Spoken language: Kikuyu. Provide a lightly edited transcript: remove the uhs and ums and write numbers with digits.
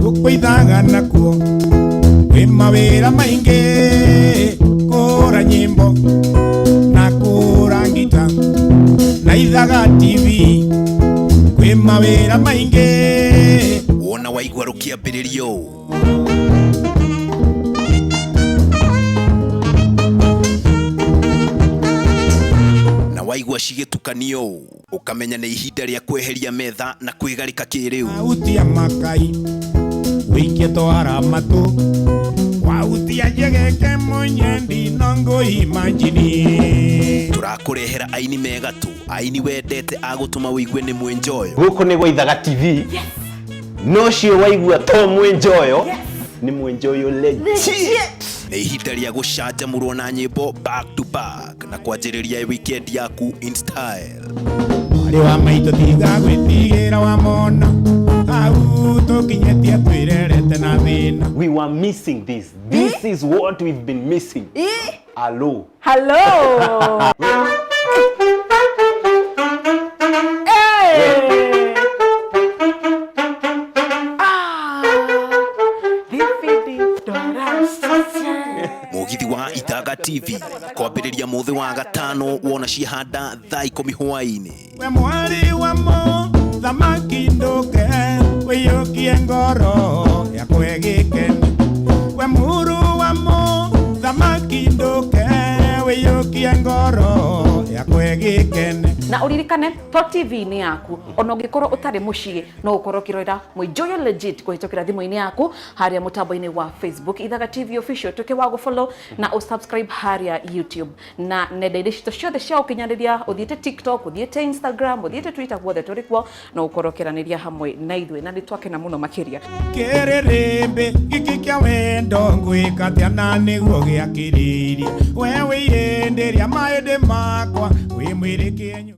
Gũkũ ithaga nakuo kwĩ mawĩra maingĩ, kũra nyĩmbo na kũra ngita na Ithaga TV, kwĩ mawĩra maingĩ. Wona waigua rũkĩambĩrĩria ũũ, na waigua cigĩtukanio ũũ, ũkamenya nĩ ihinda rĩa kweheria metha na kwĩgarĩka kĩrĩu. Wautia makai wĩikie twara matũ, wautia njegeke mũnyendi no ngũimanjini. Tũrakũrehera aini megatũ, aini wendete agũtũma wĩigue nĩ mwĩnjoyo. Gũkũ nĩ gwa Ithaga TV. No cio waigua to mwĩnjoyo, nĩ mwĩnjoyo legit. Nĩ ihinda rĩa gũcanjamũrwo na nyĩmbo back to back na kwanjĩrĩria weekend yaku in style. Mwarĩ wa maitũ, tiga gwĩtigĩra, wamona hau tũkinyĩtie twĩrerete na thĩna. We were missing this. This is what we've been missing. Hello. Hello. Hey. Ah. Mũgithi wa Ithaga TV kwambĩrĩria mũthĩ wa gatano, wona ciahanda thaa 10 hwaĩ-inĩ. We mwari wa mũthamaki, ndũke wĩiyũkie ngoro yakwa ĩgĩkene. We mũrũ wa mũthamaki, ndũke wĩiyũkie ngoro yakwa ĩgĩkene. Na uririkane to TV-inĩ yaku, ona ũngĩkorwo ũtarĩ mũciĩ no ũkorwo ũkĩrorera Mwĩnjoyo Legit kũhĩtũkĩra thimũ-inĩ yaku harĩa mũtambo-inĩ wa Facebook, Ithaga TV Official. Tuĩke wa gũfollow na ũsubscribe harĩa YouTube na nenda-inĩ citũ ciothe cia ũkinyanĩria, ũthiĩte TikTok, ũthiĩte Instagram, ũthiĩte Twitter, guothe tũrĩ kuo no ũkorwo ũkĩranĩria hamwe na ithuĩ, na nĩ twakena mũno makĩria. Kĩrĩrĩmbĩ gĩkĩ kĩa wendo, ngwĩka atĩa na nĩguo gĩakĩrĩirie? We wĩirĩndĩria maĩndĩ makwa, wĩ mwĩrĩ kĩenyũ.